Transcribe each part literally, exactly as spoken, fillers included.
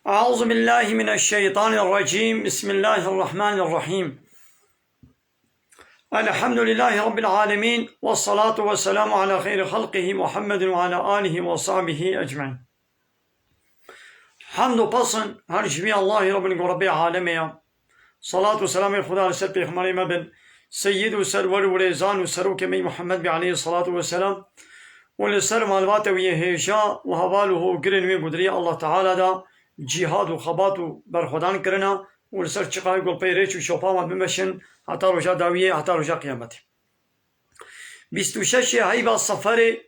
أعوذ بالله من الشيطان الرجيم. بسم الله الرحمن الرحيم. الحمد لله رب العالمين، والصلاة والسلام على خير خلقه محمد وعلى آله وصحبه أجمعين. Hemd û pesn her ji vî Allahî Rabbin ku Rabbê alemê ya. Salat û selamê Xuda li ser Pêxemberê me bin, Seyyid û Serwer û Rêzan û Serokê me Muhammed bî aleyhî salatu ve selam û li ser malbata wî yê hêja û heval û hogirên wî ku di rêya Allah Teala de cîhad û xebat û berxwedan kirine û li ser çiqayê ku li pey rêç û şopa wan bimeşin heta roja dawiyê, heta roja qiyametê. Bîst û şeş heyva Seferê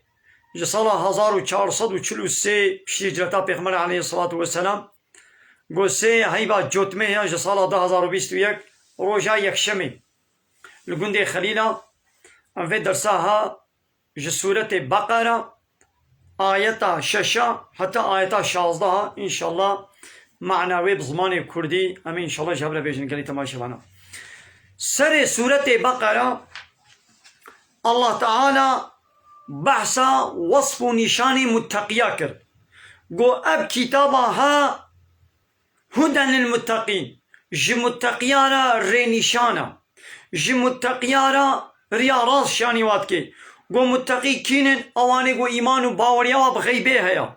ji sala hezar û çar sed û çil û sê piştî hicreta Pêxemberê aleyhî salatu ve selam, ku sê heyva Cotmehê ya ji sala du hezar û bîst û yek, roja yekşemê, li gundê Xelîla. Em vê dersa ha ji sûretê Beqera, ayeta şeşa heta ayeta şazdeha, înşallah, mana wê bi zimanê kurdî em ê înşallah ji hev re bêjin gelî temaşevana. Serê sûretê Beqera, Allah Teala behsa wesf û nîşanê mutteqiya kir. Got, ev kitaba ha huden lil mutteqîn, ji mutteqiya re rênîşan e, ji mutteqiya re riya rast şanî wa dike. Got, mutteqî kîn in? Ewanê got, îman û baweriya wa bi xeybê heye.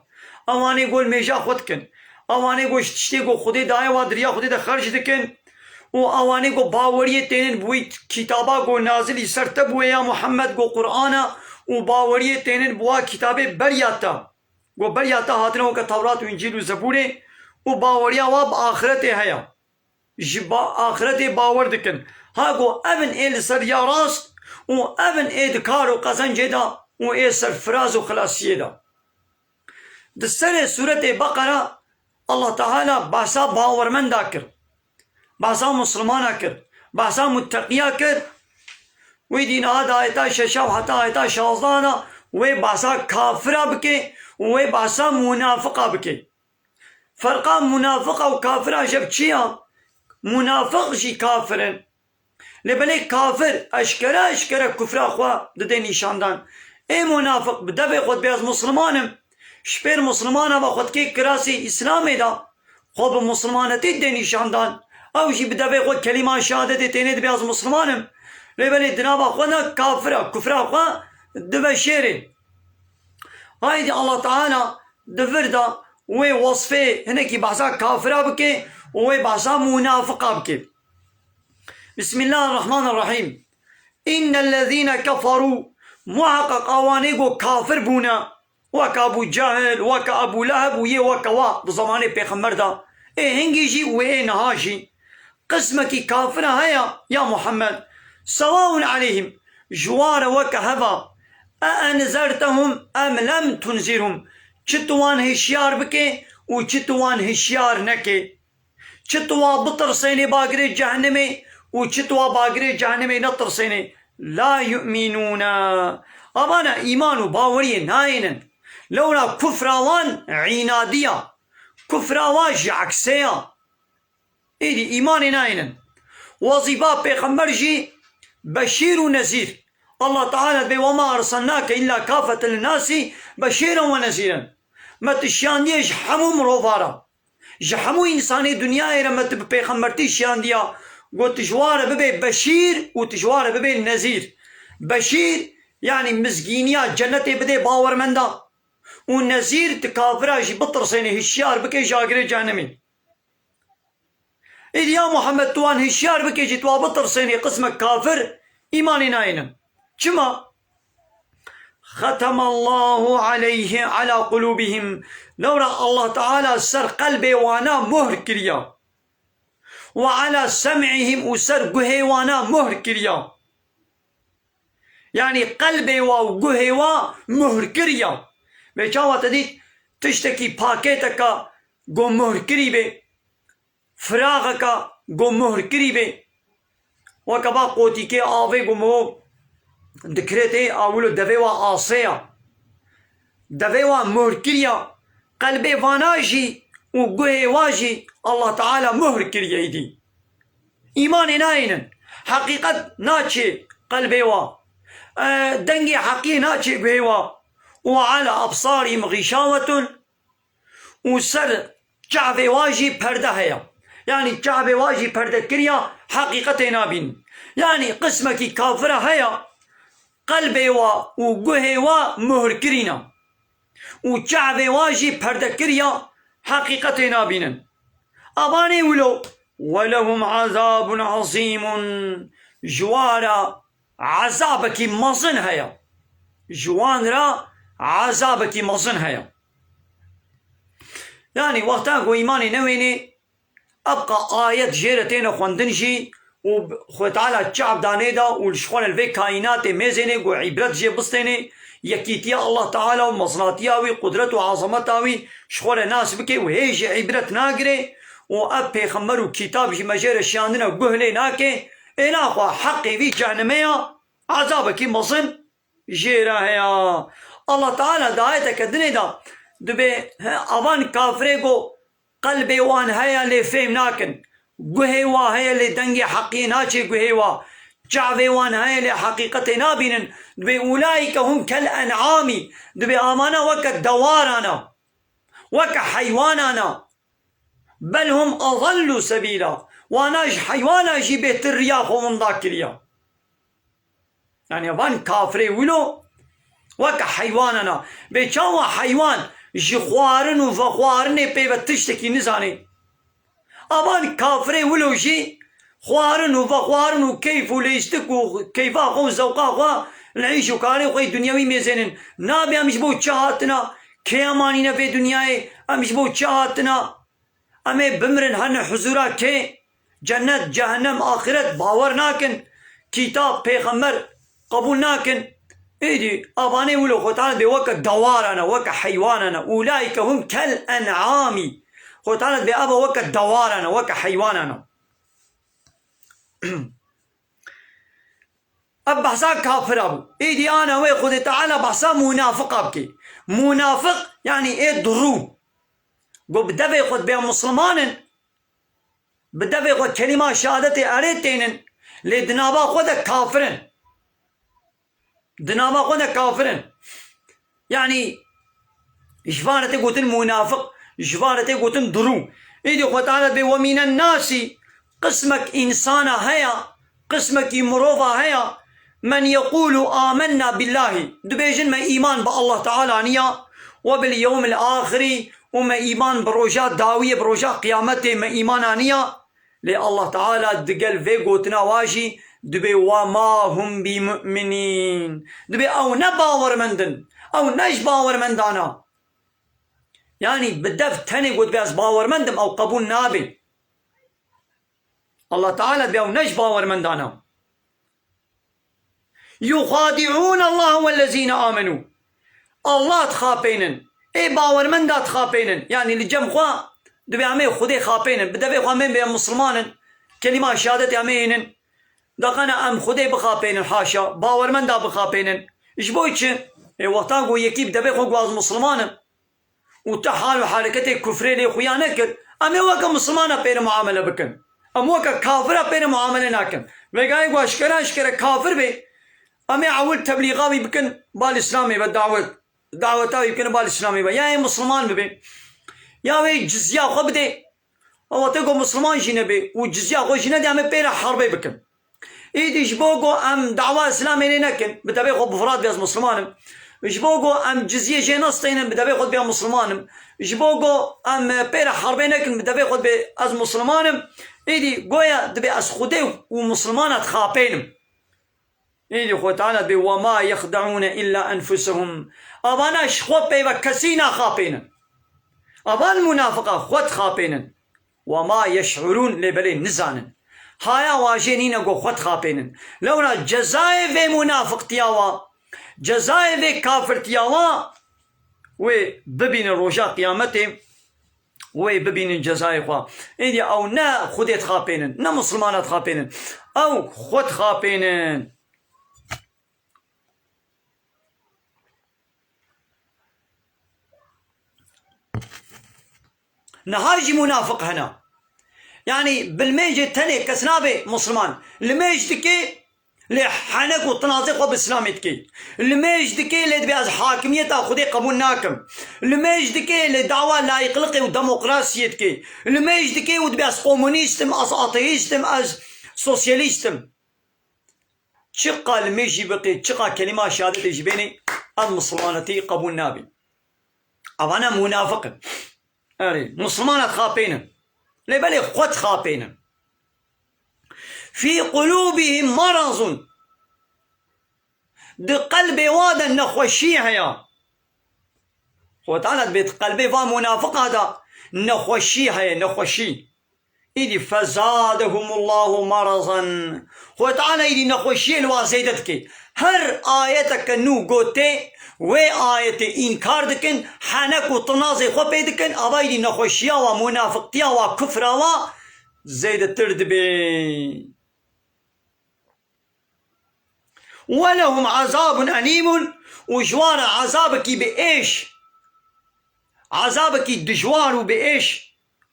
Ewanê got, li mêja xwe dikin. Ewanê got, ji tiştê got Xwedê daye wa di riya Xwedê de xerc dikin. Û ewanê got, baweriyê tênin bi wî kitaba got nazilî ser te bûye ya Muhammed got Qur'an e û baweriyê tênin bi wa kitabê beriya te. Got, beriya te hatine weke Tewrat û Încîl û Zebûrê û baweriya wa bi axiretê heye. Ji ba-, axiretê bawer dikin. Ha got, ev in ê li ser ya rast û ev in ê di kar û qezencê de û ê serfiraz û xilasiyê de. Di serê sûretê Beqera Allah Teala behsa bawermenda kir. Behsa Muslimana kir. Behsa mutteqiya kir. Wê dî niha di ayeta şeşa û heta ayeta şazdeha de wê behsa kafira bike û wê behsa munafiqa bike. Ferqa munafiqa û kafira ji hev çi ya? Munafiq jî kafir in. Lê belê kafir eşkere eşkere kufra xwe dide nîşandan. Ê munafiq bi devê xwe dibe ez Musliman im. Ji pêr Muslimana ve xwe dikê kirasê Îslamê de. Xwe bi Muslimanetî dide nîşandan. Ew jî bi devê xwe kelîma şehadetê tênê dibe ez Musliman im. Lê belê di nava xwe de kafir e, kufra xwe dibe şêrê. Haydî Allah Teala di vir de wê wesfê hinekî behsa kafira bike û wê behsa munafiqa bike. Bismillahirrahmanirrahîm. Înnellezîne keferû, muheqeq awanê ku kafir bûne, weke Ebû Cehil, weke Ebû Leheb û yê weke wa di zemanê Pêxember de, ê hingî jî û ê niha jî, qismekî kafira heye ya Muhammed. Sewaun aleyhim, ji wa re weke hev a, e enzertehum em lem tunzirhum, çi tu wan hişyar bike û çi tu wan hişyar neke. Çi tu wa bitirsênê bagirê cehennemê û çi tu wa bagirê cehennemê netirsênê. La yu'minûne. Avana îman û baweriyê nayênin. Lewra kufra wan înadî ya. Kufra wa ji eksê ya. Êdî îmanê nayênin. Wezîfa pêxember jî beşîr û nezîr. Allah Teala dibê, "Wema erselnake illa kafeten linnasî beşîren ve nezîren." Me tu şiyandiye ji hemû mirova re. Ji hemû însanê dinyayê re me tu bi pêxembertî şiyandiya, got tu ji wa re bibê beşîr û tu ji wa re bibê nezîr. Beşîr, yanî mizgîniya cenetê bidê bawermenda û nezîr tu kafira jî bitirsênê, hişyar bike ji agirê cehennemê. Êdî ya Muhammed tu wan hişyar bike jî tu wa bitirsênê, qismek kafir îmanê nayênin. Çima? Xetemallahu aleyhi ala qulubihim. Lewra Allah Teala ser qelbê wana muhr kiriya. Ve ala sem'ihim û ser guhê wana muhr kiriya. Yanî qelbê wa û guhê wa muhr kiriya. Vê çawa te dît tiştekî pakêteka ku muhr kirî bê. Firaxeka ku muhr kirî bê. Weke va qotîkê avê ku mo dikirê tê, awilo devê wa asê ya. Devê wa muhr kiriya. Qelbê vana jî û guhê wa jî Allah Teala muhr kiriye êdî. Îmanê nayênin. Heqîqet naçê qelbê wa. E, dengê heqiyê naçê guhê wa. Û ala absarihim xîşawetun. Û ser Çavê wa jî perde heye. Yanî çavê wa jî perde kiriya, heqîqetê nabînin. Yanî qismekî kafira heye, qelbê wa û guhê wa muhir kirîne. Û çavê wa jî perde kiriya, heqîqetê nabînin. Abanê wilo, "Welehum azabun azîmun." Ji wan re ezabekî mezin heye. Ji wan re ezabekî mezin heye. Yanî wexta ku îmanê newênê, ebqa ayet jê re têne xwendin jî û Xwedê Teala çav danê da û ji xwe re li vê kaînatê mêzênê ku îbret jê bistênê, yekîtiya Allah Teala û mezinatiya wî, qudret û azameta wî ji xwe re nas bike û hê jî îbret nagirê û ev pêxember û kîtab jî me jê re şiyandine guh lê nake, ê naxwe heqê vî cehennemê ya, ezabekî mezin jê re heye. Allah Teala di ayeteke dinê de dibê, he, avan kafirê ku qelbê wan heye lê fêm nakin, guhê wa heye lê dengê heqiyê naçê guhê wa, çavê wan heye lê heqîqetê nabînin, dibê, "Ulaîke hum kel en'amî", dibê, "Amana weke dewaran e, weke heywanan e." "Bel hum adallu sebîla." Wana ji heywana jî bêtir riya xwe winda kiriya. Yanî van kafirê wilo weke heywanan a. Bê çawa heywan ji xwarin û vexwarinê pê ve tiştekî nizanê. Avan kafirê wilo jî xwarin û vexwarin û keyf û lêstik û keyfa xwe û zewqa xwe li îş û karê xwe yê dinyewî mêzênin. Nabê em ji bo çi hatina? Kê emanîne vê dinyayê? Em ji bo çi hatina? Em ê bimirin, hene huzura kê? Cennet, cehennem, axiret bawer nakin. Kîtab, pêxember qebûl nakin. Êdî avanê wilo Xwedê Teala dê weke dewaran e, weke heywanan e. Ulaîke hum kel en'amî. Xwedê Teala dê ava weke dewaran e, weke heywanan e. Ev behsa kafira bû. Êdî ana wê Xwedê Teala behsa munafiqa bike. Munafiq, yanî ê durû. Go bi devê xwe dibê em Musliman in, bi devê xwe kelîma şehadetê erê tênin, lê di nava xwe de kafir in. Di nava xwe de kafir in. Yanî ji van re tê gotin munafiq, ji van re tê gotin durû. Êdî Xwedê Teala dibê, "Ve mînen nasî", qismek însana heye, qismekî mirova heye, "men yeqûlu amenna billahî", dibêjin, "Me îman bi Allah Teala aniya, we bil yewmil axirî û me îman bi roja dawiyê, bi roja qiyametê me îman aniya." Lê Allah Teala digel vê gotina wa jî dibê, "Wa ma hum bi mu'minîn." Dibê ew ne bawermend in, ew ne ji bawermendan a. Yanî bi dev tenê got be ez bawermend im, ew qebûl nabe. Allah Teala dibê ew ne ji bawermendan a. "Yuxadi'ûn Allah wellezîne amenû." Allah dixapênin. Ê bawermenda dixapênin. Yanî li cem xwe dibê em ê Xwedê xapênin. Bi devê xwe em ê bê Musulman in. Kelîma şehadetê em ê hênin. Daqana em Xwedê bixapênin, haşa. Bawermenda bixapênin. Ji bo çi? Ê wexta ku yekî bi devê xwe ku ez Musulman im, û tu hal û hereketê kufrê lê xuya nekir, em ê weke Musulmana pê re muamele bikin. Em weke kafira pê re muamele nakin. Vêgayê ku eşkere eşkere kafir bê, em ê ewil teblîxa wî bikin, bal Îslamê ve dawet, daweta wî bikin, bal Îslamê ve. Ya ê Musulman bibe, ya wê cizya xwe bidê, ewa te ku Musulman jî nebê û cizya xwe jî nedê, em ê pê re herbê bikin. Îdî ji bo ku em dawa Îslamê lê nekin, bi devê xwe bi Firat bê ez Musulman im. Ji bo ku em ciziyê jê nestênin, bi devê xwe bê Musulman im. Ji bo ku em pê re herbê nekin, bi devê xwe bê ez Musulman im. Îdî goya dibê ez Xwedê û Musulmana dixapênim. Îdî Xwedê Teala dibê, "Ve ma yexdeûne îlla enfusehum." Avana ji xwe pê ve kesî naxapênin. Avan munafiqa xwe dixapênin. "Ve ma yeş'urûn", lê belê nizanin. Haya wa jê nîne ku xwe dixapênin. Lewra cezayê vê munafiqtiya wa, cezayê vê kafirtiya wa, wê bibînin roja qiyametê, wê bibînin cezayê xwe. Êdî ew ne Xwedê dixapênin, ne Musulmana dixapênin. Ew xwe dixapênin. Niha jî munafiq hene. Yanî bi limêjê tenê kes nabe Musulman. Limêj dike, Lê henek û tinazê xwe bi Îslamê dike. Limêj dike, lê dibê ez hakimiyeta Xwedê qebûl nakim. Limêj dike, lê dawa layîqliqê û demokrasiyê dike. Limêj dike û dibê ez komunîst im, ez ateîst im, ez sosyalîst im. Çiqa limêj jî biqê, çiqa kelîma şehadetê jî bênê, ev misilmanetî qebûl nabî. Evane munafiq in. Erê, misilmana dixapênin. Lê belê xwe dixapênin. Fî qulûbihim marazun. Di qelbê wa de nexweşî heye. Xwe Teala dibê di qelbê va munafiqa de nexweşî heye, nexweşî. Îdî fezadehumullahu marazan. Xwe Teala îdî nexweşiyê li wa zêde dike. Her ayeteke nû gotê, wê ayetê înkar dikin, henek û tinazê xwe pê dikin, ava îdî nexweşiya wa, munafiqtiya wa, kufra wa zêdetir dibe. Welehum azabun elîmun, û ji wan re azabekî bi êş, azabekî dijwar û bi êş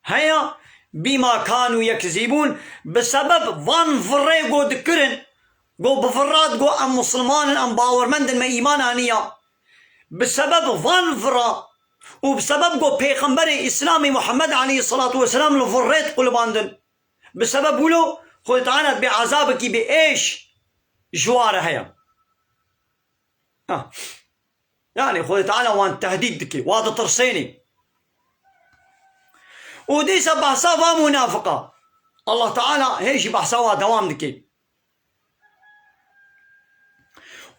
heye, bîma kanû yekzîbûn, bi sebeb van virê go dikirin, go bi vira digo em misilman in, em bawermend in, me îman aniya. Bi sebeb van vira û bi sebeb go pêxemberê Îslamê Muhammed aleyhisselatu vesselam li virê diqulibandin. Bi sebeb wilo Xwedê Teala dibê ezabekî bi êş ji wa re heye. Ha. Yani Xwedê Teala wan tehdîd dike, wa ditirsênê. Û dîsa behsa va munafiqa. Allah Teala hê jî behsa wa dewam dike.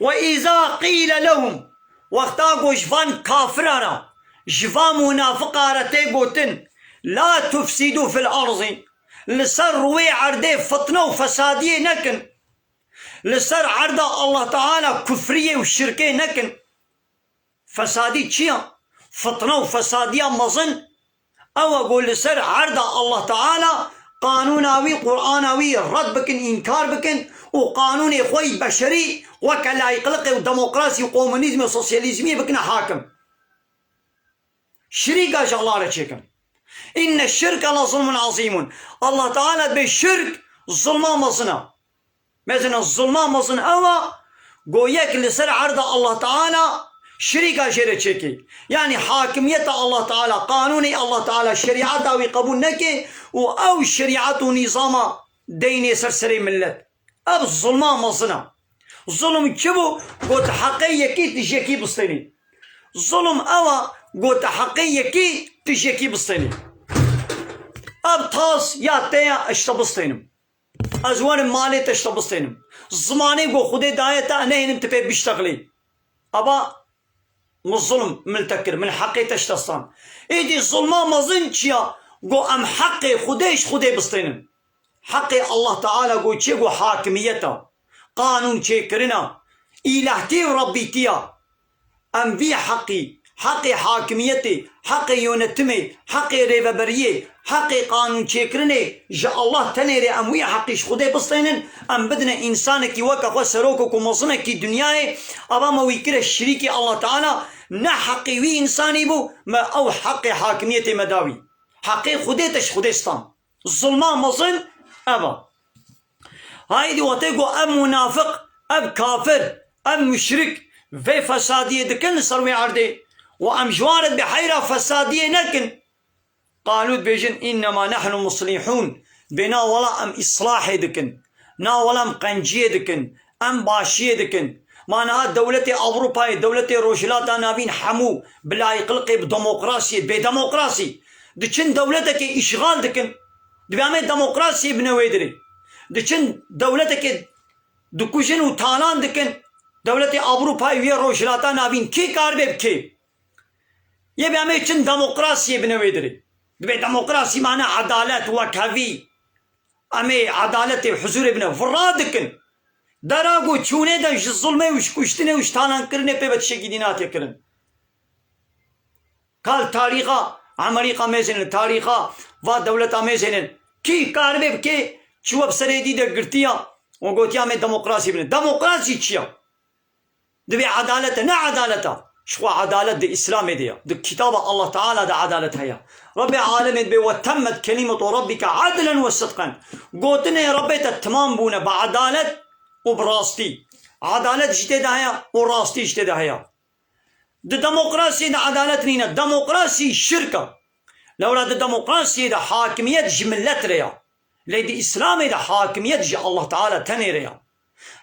Ve izâ qîle lehum, wexta ku ji van kafira re, ji van munafiqa re tê gotin, la tufsîdû fil erzî, li ser rûyê erdê fitne û fesadiyê nekin, li ser erda Allah Teala kufriyê û şirkê nekin. Fesadî çi ya? Fitne û fesadiya mezin ew e ku li ser erda Allah Teala qanûna wî, Qur'ana wî red bikin, înkar bikin û qanûnê xwe yî beşerî weke layîqliqê û demokrasî û komunîzmê û sosyalîzmiyê bikine hakim. Şirîka ji Allah re çêkin. Înne şirke le zulmun azîmun. Allah Teala dibê şirk zulma mezin e. Mezin e, zulma mezin ew e, go yek li ser erda Allah Teala şirîka jê re çêkê. Yanî hakimiyeta Allah Teala, qanûnê Allah Teala, şerîeta wî qebûl neke û ew şerîet û nîzama deynê ser serê millet. Ev zulma mezin e. Zulm çi bû? Got heqê yekî tu ji yekî bistênî. Zulm ew e, got heqê yekî tu ji yekî bistênî. Ev tas ya te ye, ez ji te bistênim. Ez werim malê te ji te bistênim. Zimanê ku Xwedê daye te, nehênim tu pê biştexilî. Aba min zulm min li te kir, min heqê te ji te stan. Êdî zulma mezin çi ya? Go em heqê Xwedê ji Xwedê bistênin. Heqê Allah Teala go çi? Go hakimiyet e, qanûn çêkirin e, îlahtî û rebbîtî ya. Em vî heqî, heqê hakimiyetê, heqê yönetimê, heqê rêveberiyê, heqê qanûnçêkirinê ji Allah tenê rê em wî heqî ji Xwedê bistênin, em bidine însanekî weke xwe serokek û mezinekî dinyayê, ava me wî kire şirîkî Allah Teala, ne heqê wî însanî bû, me ew heqê hakimiyetê me da wî. Heqê Xwedê te ji Xwedê stan. Zulma mezin ev e. Haydî wextê ku ev munafiq, ev kafir, ev muşrik vê fesadiyê dikin li ser wê erdê û em ji wan re dibê heyra fesadiyê nekin. Qalû dibêjin, "Înnema nehnu muslîhûn." Dibê na wela em îslahê dikin. Na wela em qenciyê dikin. Em başiyê dikin. Ma niha dewletê Ewropayê, dewletê Rojhilata Navîn hemû bi layîqliqê, bi demokrasiyê, bê demokrasî diçin dewletekê îşxal dikin. Dibê em ê demokrasiyê bine wê dirê. Diçin dewletekê dikujin û talan dikin. Dewletê Ewropayê û yê Rojhilata Navîn kî karibê bi kê? Yê bê em ê çin demokrasiyê bine wê dirê. Dibê demokrasî mane edalet, wekhevî. Em ê edaletê huzûrê bine. Vira dikin. Dera ku çûnê de ji zulmê û ji kuştinê û ji talankirinê pê ve tiştekî dî natiye kirin. Ka li tarîxa Amerîka mêzênin, li tarîxa va dewleta mêzênin. Kî karibe bike çi we bi serê dî de girtiya û gotiya me demokrasî bine. Demokrasî çi ya? Dibê edalet e, ne edalet e. Ji xwe edalet di Îslamê de ye. Di kitaba Allah Teala de edalet heye. Rabbê alemê dibê, "Ve temmet kelimetu rabbike adlen ve sidqen." Gotinê Rabbê te timam bûne bi edalet, û bi rastî. Edalet jî tê de heye û rastî jî tê de heye. Di demokrasiyê de edalet nîne. Demokrasî şirk e. Lewra di demokrasiyê de hakimiyet ji millet re ya. Lê di Îslamê de hakimiyet ji Allah Teala tenê re ya.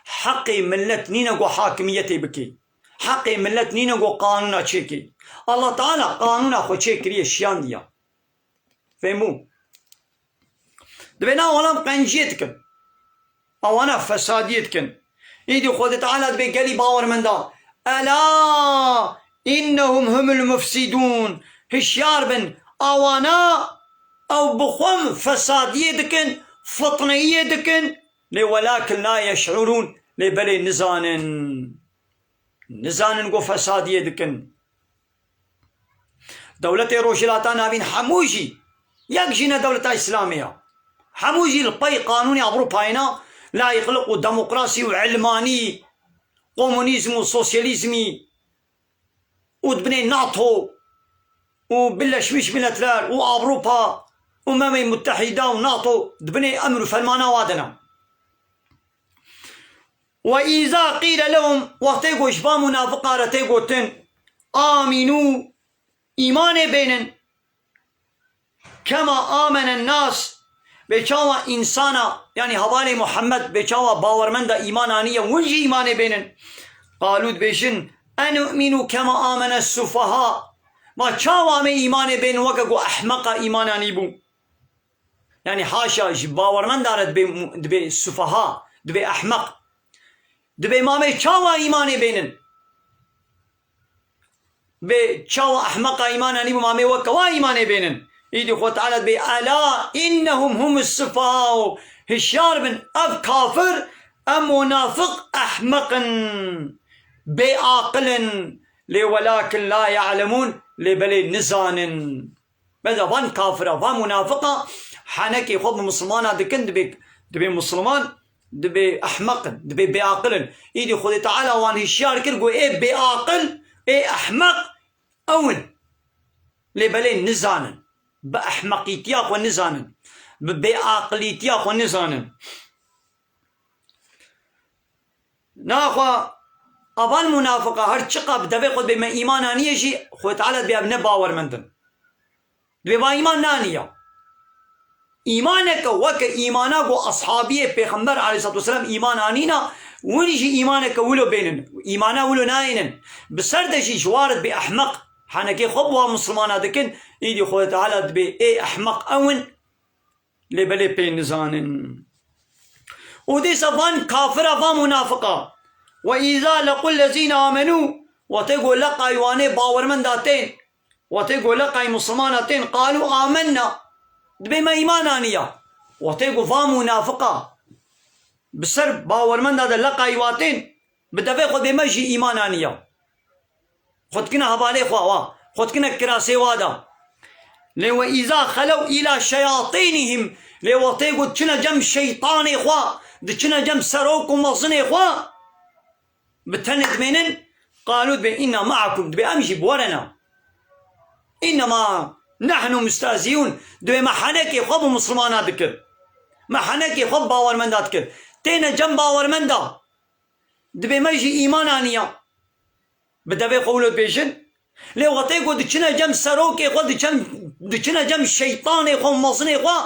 Heqê millet nîne ku hakimiyetê bikê. Heqê millet nîne ku qanûna çêkê. Allah Teala qanûna xwe çêkiriye, şiyandiya. Fehmû? Dibê na wana qenciyê dikin. Ewana fesadiyê dikin. Îdî Xwedê Teala dibê gelî bawermenda. Ela innehum humul mufsidûn. Hişyar bin. Awana ew bi xwe fesadiyê dikin, fitneyiyê dikin. Lê welakin la yeş'urûn. Lê belê nizanin. Nizanin ku fesadiyê dikin. Dewletê Rojhilata Navîn hemû jî yek jî ne dewleta Îslamê ya. Hemû jî li pey qanûnê Ewropayê ne, layîqlik û demokrasî û ilmanî, komunîzm û sosyalîzmî û dibinê NATO û Birleşmiş Milletler û Ewropa û Umemê Mutehîda û NATO dibinê emir û fermana wa de ne. Ve îza qîle lehum, wextê ku ji van munafiqa re tê gotin, amînû, îmanê bênin, kema amenen nas, bê çawa însana, yanî hevalê Muhammed, bê çawa bawermenda îman aniye, win jî îmanê bênin. Qalû, dibêjin, enu'mînû kema amene sufaha. Ma çawa em ê îmanê bênin weke ku ehmeqa îman anîbû? Yanî haşa ji bawermenda re dibê, dibê sufaha, dibê ehmeq. Dibê ma em ê çawa îmanê bênin? Bê çawa ehmeqa îman anîbû, ma em ê weke wa îmanê bênin? Îdî Xwe Teala dibê, ela innehum humus sufaha. Hişyar bin, ev kafir, ev munafiq ehmeq in, bêaqil in. Lê welakin la ya'lemûn, lê belê nizanin. Beda van kafira, van munafiqa henekê xwe bi misilmana dikin, dibê, dibê misilman, dibê ehmeq in, dibê bêaqil in. Îdî Xwedê Teala wan hişyar kir, got, ê bêaqil, ê ehmeq ew in. Lê belê nizanin. Bi ehmeqîtiya xwe nizanin. Bi bêaqilîtiya xwe nizanin. Naxwe avan munafiqa her çiqa bi devê xwe dibê me îman aniye jî, Xwedê Teala dibê ev ne bawermend in. Dibê va îman naniya. Îmaneke weke îmana ku ashabiyê Pêxember aleyhissalatu vesselam îman anîna, win jî îmaneke wilo bênin. Îmana wilo nayênin. Bi ser de jî ji wa re dibê ehmeq. Henekê xwe bi wa misilmana dikin, îdî Xwedê Teala dibê ê ehmeq ew in. Lê belê pê nizanin. Û dîsa van kafira, van munafiqa. Ve îza lequl lezîne amenû, wextê ku leqay wanê bawermenda tên, wextê ku leqay misilmana tên, qalû amenna, dibê me îman aniya. Wextê ku van munafiqa bi ser bawermenda de leqay wa tên, bi devê xwe dê me jî îman aniya. Xwe dikine hevalê xwe wa. Xwe dikine kirasê wa da. Lê ve îza xelew îla şeyatînihim. Lê wextê ku diçine cem şeytanê xwe, diçine cem serok û mezinê xwe, bi tenê dimênin, qalû dibê, inna ma'akum, dibê em jî bi we re ne. Innema nehnu mustehziyûn, dibê me henekê xwe bi misilmana dikir. Me henekê xwe bi bawermenda dikir. Têne cem bawermenda. Dibê me jî îman aniya. Bi devê xwe wilo dibêjin. Lê wextê ku diçine cem serokê xwe, diçin-, diçine cem şeytanê xwe, mezinê xwe,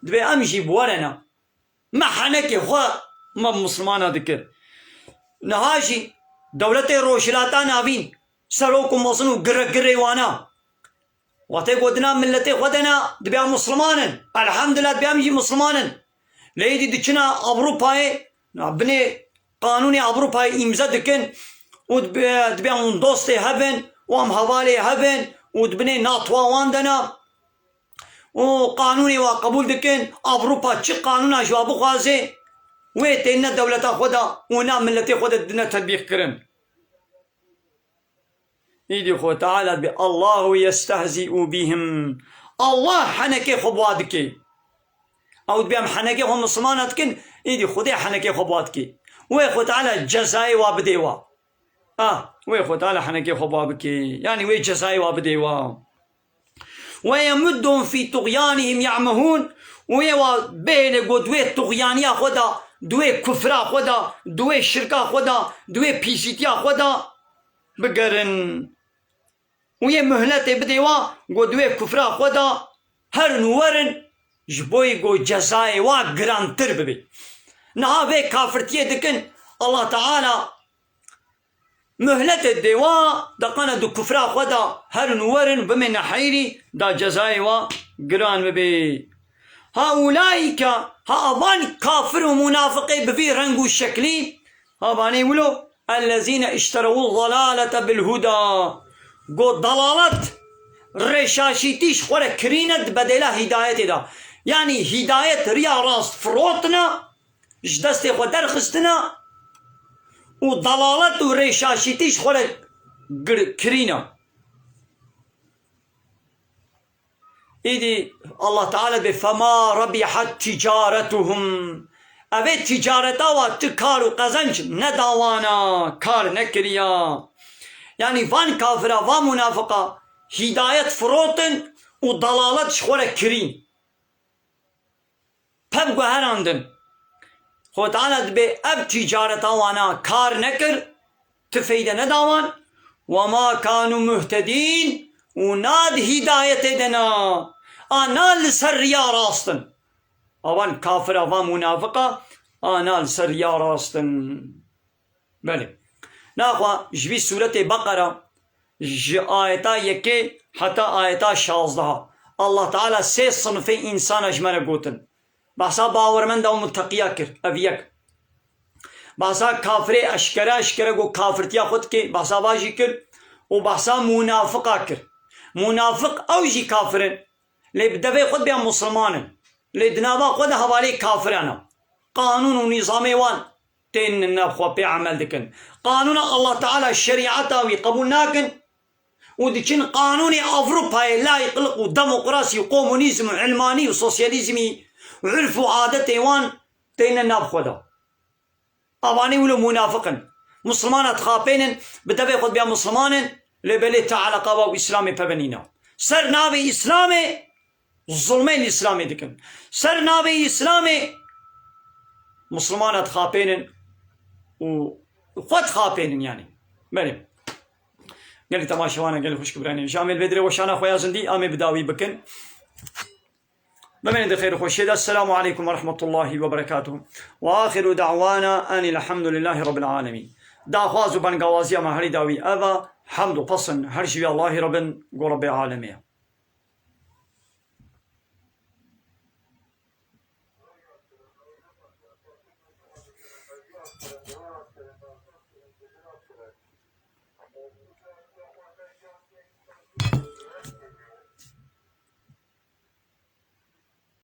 dibê em jî bi we re ne. Me henekê xwe me bi misilmana dikir. Niha jî dewletê Rojhilata Navîn, serok û mezin û giregirê wana, wextê ku di nav miletê xwe de ne, dibê em misilman in. Elhamdulillah, dibê em jî misilman in. Lê êdî diçine Ewropayê, binê qanûnê Ewropayê îmze dikin û dibe-, dibê em dostê hev in û em hevalê hev in û di binê NATO-a wan de ne. Û qanûnê wa qebûl dikin, Ewropa çi qanûna ji wa bixwaze, wê têne dewleta xwe de û na miletê xwe de didine tetbîq kirin. Îdî Xwe Teala dibê, Allahu yestehzi'u bihim. Allah henekê xwe bi wa dike. Ew dibê em henekê xwe misilmana dikin, îdî Xwedê henekê xwe bi wa dike. Wê Xwe Teala cezayê wa bidê wa. Ah, wê Xwe Teala henekê xwe bi wa bike. Yanî wê cezayê wa bidê wa. Ve yemudduhum fî tuxyanihim ya'mehûn. Û yê wa bihêle got wê tuxyaniya xwe da di wê kufra xwe de, di wê şirka xwe de, di wê pîsîtiya xwe de bigerin. Û yê muhletê bidê wa, go di wê kufra xwe de herin û werin, ji bo yê go cezayê wa girantir bibe. Niha vê kafirtiyê dikin, Allah Teala muhletê dê wa, deqana di kufra xwe de herin û werin, bimêne heyrî, da cezayê wa giran bibe. Ha ulaîke, ha avan kafir û munafiqê bi vî reng û şeklî, ha vanê wilo, ellezîne işterewu dalalete bil huda. Go dalalet, rêşaşîtî ji xwe re kirîne di bedêla hîdayetê de. Yanî hîdayet, riya rast firotine, ji destê xwe derxistine û dalalet û rêşaşîtî ji xwe re gir-, kirîne. Îdî Allah Teala dibê, "Fema rebihat ticaretuhum." Evê ticareta wa ti kar û qezenc nedawana, kar nekiriya. Yanî van kafira, van munafiqa hîdayet firotin û dalalet ji xwe re kirîn. Peb guherandin. Xwe Teala dibê ev ticareta wana kar nekir, ti feyde neda wan. Ve ma kanu muhtedîn û na di hîdayetê de na. A na li ser riya rast in. Avan kafira, van munafiqa, a na li ser riya rast in. Belê. Naxwa ji vî sûretê Beqera, ji ayeta yekê heta ayeta şazdeha, Allah Teala sê sinfê însana ji me re gotin. Behsa bawermenda û muteqiya kir, ev yek. Behsa kafirê eşkere eşkere got kafirtiya xwe dike, behsa va jî kir û behsa munafiqa kir. Munafiq ew jî kafir in, lê bi devê xwe dibiya musulman in. Lê di nava xwe de hevalê kafiran e. Qanûn û nîzamê wan tên nav xwe pê emel dikin. Qanûna Allah Teala, şerîeta wî qebûl nakin û diçin qanûnê Ewropayê, layîqlik û demokrasî û komunîzm û ilmanî û sosyalîzmî û urf û adetê wan têne nav xwe de. Avanî wilo munafiq in. Musulmana dixapênin, bi devê xwe dibiya musulman in, lê belê te eleqa wa û Îslamê peve nîne. Ser navê Îslamê, zulmê li Îslamê dikin. Ser navê Îslamê Musulmana dixapênin û xwe dixapênin yanî. Belê. Gelî temaşevana, gelî xwişk û birayê. Ji amê li vê dirê weşana xwe ya zindî, amê bi dawî bikin. Bimênin di xêr û xweşiyê de. Esselamu aleykum ve rahmetullahi ve berekatuhu. Ve axiru da'wana enil hamdülillahi rabbil alemin. Daxwaz û bengawaziya me herî dawî ev e, hemd û pesin her ji vî Allahî re bin, go Rebbê alemê ye.